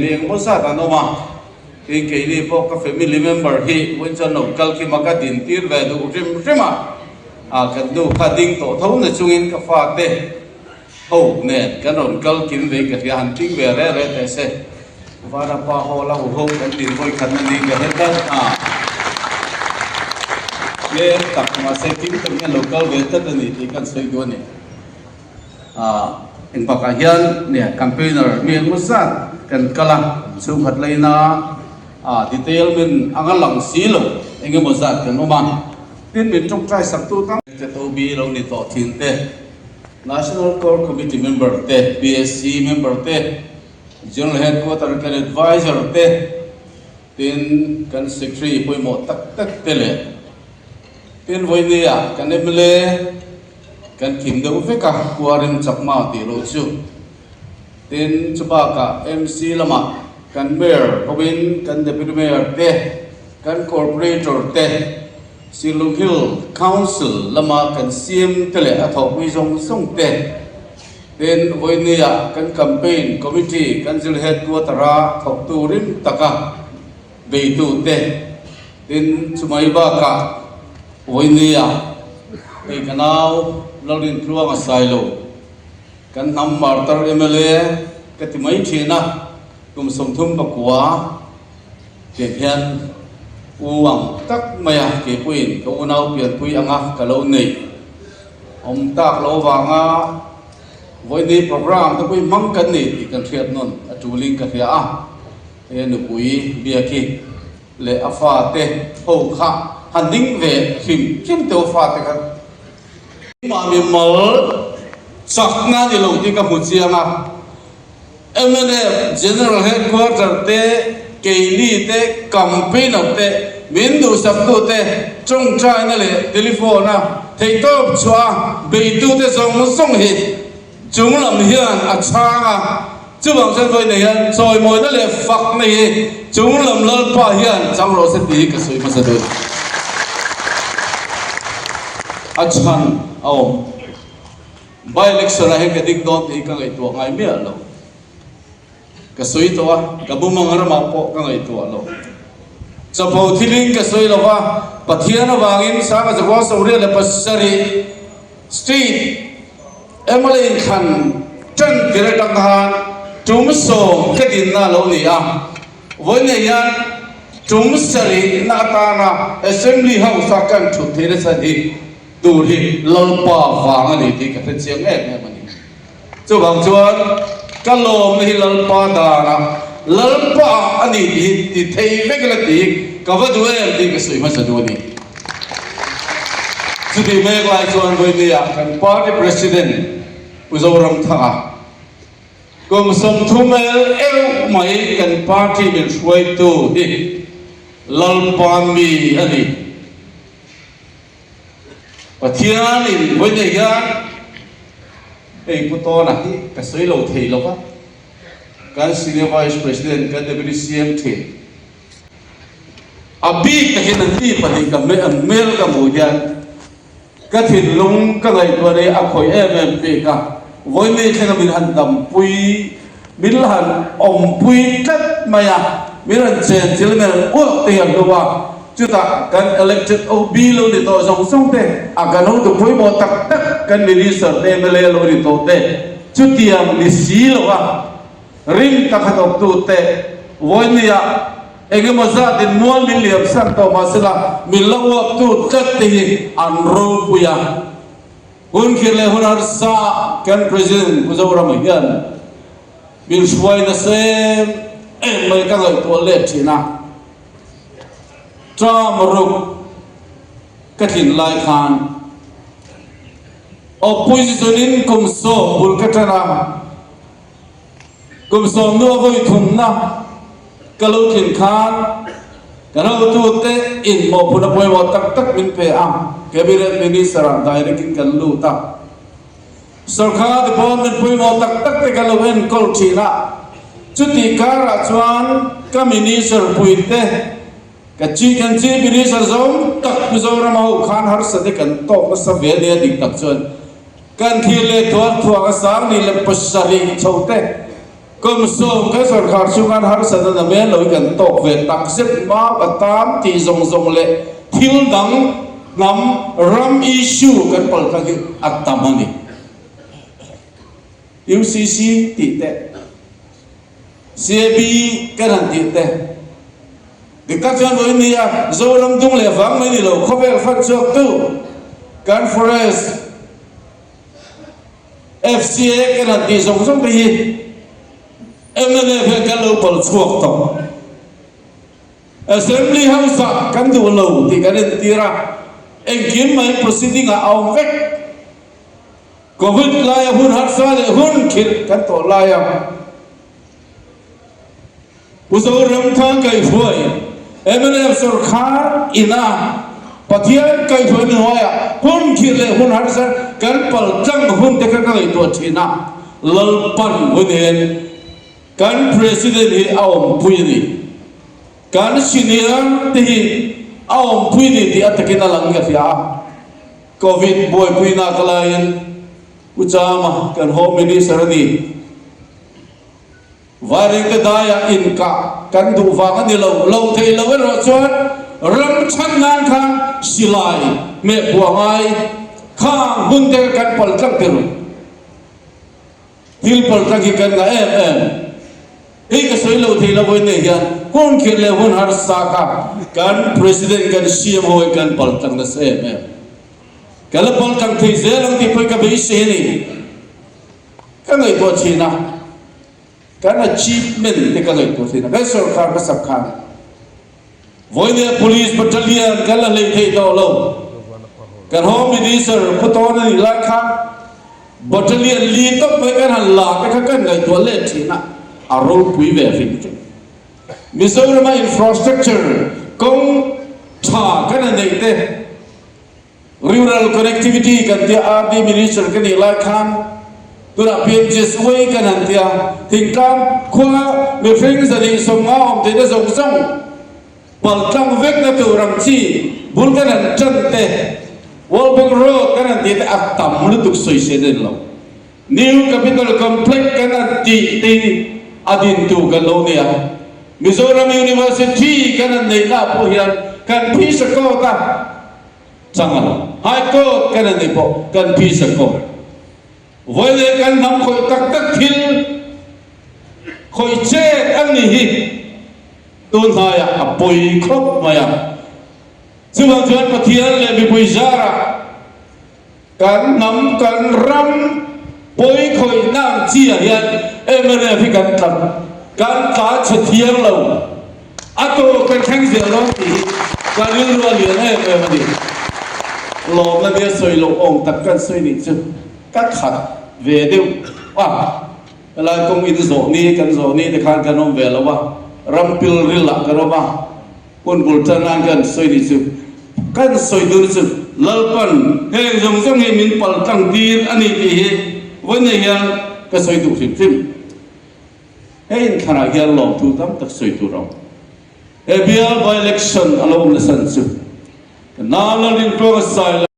mi engemaw zat an awm a, tin keini pawh ka family member hi vawiin chuan lo kal kim a ka din tir ve duh hrim hrim a, ah kan nu kha ding tawh tho na chungin ka fate ho nen kan rawn kal kim ve in ka hria han ting ve re re teh se. Vanapa Hall a huho kan din vawi khat na ni ka hre tlat a, tlem tak mahse kim tak hian lo kal ve tlat a ni tih kan sawi duh a ni. Eng bakah hian nia campaigner mi engmaw zat kan kal a, chhungkhat laina detail min anga lang si lo eng emaw zat kan awm a, tin min tawngtai sak tu tam. Te bi lo ni tawh thin te, National Core Committee member te, PSC member te, General Headquarter kan Adviser te, tin kan Secretary pawimawh tak tak te leh tin vawinia kan mla kan thim deuh vek a, Kuarim Chakma tih loh chu. Tin chubakah MC lamah kan Mayor hovin kan Deputy Mayor te, kan Corporator te, Silung Hill Council lama kan CM te leh a thawhpui zawng zawng te, Tin, vawinia kan campaign committee kan zir headquarter-a thawktu rim taka beitute, tin, chumai bakah vawinia hei ka nau Lalrintluanga Sailo, kan hnam martar mla ka ti mai thin a, kum 34 tiang hian u ang tak maia keipuiin ka unau pianpui anga ka lo neih. Awm tak lo vanga vawiini program te pawh hi hmang kan ni tih kan hriat nawn a tulin ka hria a, he nupui Biaki leh a fate ho kha han ding ve hrim hrim teuh a fate kha keimah mimal chakna ni lo tih ka hmu chiang a, Mnf General Headquarter te, keini te, campaigner te, min duhsaktu te, tawngtaina leh telephone a theihtawp chhuah a beitute zawng zawng hi chunglam hian a chhang a, chuvang chuan vawiin hian chawimawina leh fakna hi chunglam Lalpa hian chang rawh se tih hi ka sawi hmasa dawn. A chhan a awm. By election ah hian ka ding dawn tih hi ka ngaihtuah ngai miah lo. Ka sawi tawh a, ka bumang ramah pawh ka ngaihtuah lo. Chapo thilin ka sawi lo va, Pathian avangin Sanga Zakua 87 State mla inthlan tan tir atang khan tum sawm ka dinna a lo ni a. Vawiin hian tum sarihna atana Assembly House a kan thut theihna chhan hi Tur hi Lalpa vang a ni tih ka hre chiang em em a ni. Chuvang chuan ka lawmna hi Lalpa danah Lalpa ah a ni tih hi ti thei vek ila tih hi ka va duh em tih ka sawi hmasa duh a ni. Chutih mek lai chuan vawinia kan party president Pu Zoramthanga kum 30 el euh mai kan party min hruaitu hi Lalpa mi a ni. Pathianin vawiin hian hei Pu Tawna hi ka sawi lo thei lo va, kan Senior Vice President, kan Deputy CM thin a bik takin an ti pahnih ka an hmel ka hmuh hian ka thinlung ka ngaihtuah nei a khawih em em bik a, vawiin thlenga min han dampui, min la han awmpui tlat mai a, min han chen thil min han uak te hi an hlu a. Chutah kan elected OB lo ni tawh zawng zawng te, a kan hotu pawimawh tak tak kan minister te mla lo ni tawh te, chutiang ni si lo a ring tak a thawktu te vawinia eng emaw zat in mual min liam san tawh mahsela min la uaptu tlat te hi an ropui a. Hun khir leh hun harsa kan President Pu Zorama hian min hruai nasa em em mai ka ngaihtuah let thin a. Term ruk ka tlin lai khan opposition in kum sawm bul ka tan a, kum sawm nu a vawi thumna ka lo tlin khan kan hotute in mawhphurhna pawimawh tak tak min pe a, cabinet minister ah direct in kan lut a, sorkar department pawimawh tak tak te kan lo enkawl thin a. Chutih karah chuan ka minister puite, ka chi kan chief minister zawng tak Mizoram a ho khan harsate kan tawk nasa ve ania dik tak chuan kan thil leh thuak thuak a 17 chho te. Kum sawm kan sorkar chhungan harsatna na men lo hi kan tawk ve tak zet mau a tam tih zawng zawng leh thil dang hnam ram issue kan pal tlang hi a tam a ni. UCC tih te, CAB kan han tih te, dik tak chuan vawiin nia Zoram dung leh vang mai ni lo khawvel fan chhuak tu kan forest, FCA kan han tih zawng zawng te hi mnf hian kan lo pal chhuak tawh. Assembly House ah kan duh lo tih kan entir a, engkim mai proceeding ah a awm vek. Covid laia hun harsa leh hun khirh kan tawh laia Pu Zoramthang kaihhruai mnf sorkar ina Pathian kaihhruai hnuaiah hun khirh leh hun harsa kan pal tlang hun te kha ka ngaihtuah thin a, Lalpan hun hian kan President hi a awmpui a ni. Kan senior te hi a awmpui a ni tih a takin a lang ka hria a. Covid buaipuina ka laiin Pu Chama kan Home Minister a ni. Vairengte daiah inkah kan duh vang a ni lo, lo thei lo erawh chuan ram chhan nan khan silai hmeh phuah ngai khang hun te kan pal tlang tir. Thil pal tlang hi kan ngah em em. Hei ka sawi lo thei lo vawi nei hian hun khirh leh hun harsa kha kan President kan CM ho hi kan pal tlang nasa em em. Ka la pal tlang thei zel ang tih pawh hi ka beisei a ni. Ka ngaihtuah thin a, kan achievement te ka ngaihtuah thin a, kan sorkar hmasak khan vawinia Police Battalion kan la hlei thei tawh lo, kan Home Minister Pu Tawn a nih lai khan Battalion li tawp mai kan han la te kha kan ngaihtuah let thin a, a ropui ve hrim hrim. Mizorama infrastructure kawng tha kan han neih te, Rural Connectivity kan tia RD Minister ka nih lai khan tunah PMGSY kan han tia thingtlang khua mihring zahnih 50 awm theihna zawng zawng paltlang vekna tur ang chi bul kan han tan te World Bank Road kan han tih te a tam lutuk sawi se den lo. New Capital Complex kan han tih te hi a dintu kan lo nia. Mizoram University kan han neihna pawh hian kan phisa kawt a. Changal, High Court kan ani pawh kan phisa court. Vawi leh kan hnam khawih tak tak thil khawih chet ang ni hi tun hnaiah a pawi khawp mai a. Chuvang chuan Pathian leh mipui zarah kan hnam kan ram pawi khawihna ang chi ah hian mnf hi kan tla kan tla chhe thiang lo a tawp kan thleng zel dawn tih hi ka rilru a lian em em a ni. Lawmna nia sawi loh awm tak kan sawi nih chu ka khat ve deuh a, helai kawng in zawh ni kan zawh ni te khan kan awm ve lo a, ram pilril ah kan awm a. Hun bul tan nan kan sawi ni chu kan sawi tur chu Lalpan heng zawng zawng hi min pal tlang tir a ni tih hi vawiin hian ka sawi duh hrim hrim. He inthlanah hian lawmthu tam tak sawi tur a awm. He bial by-election a lo awm nasa chu ka nau Lalrintuanga sai.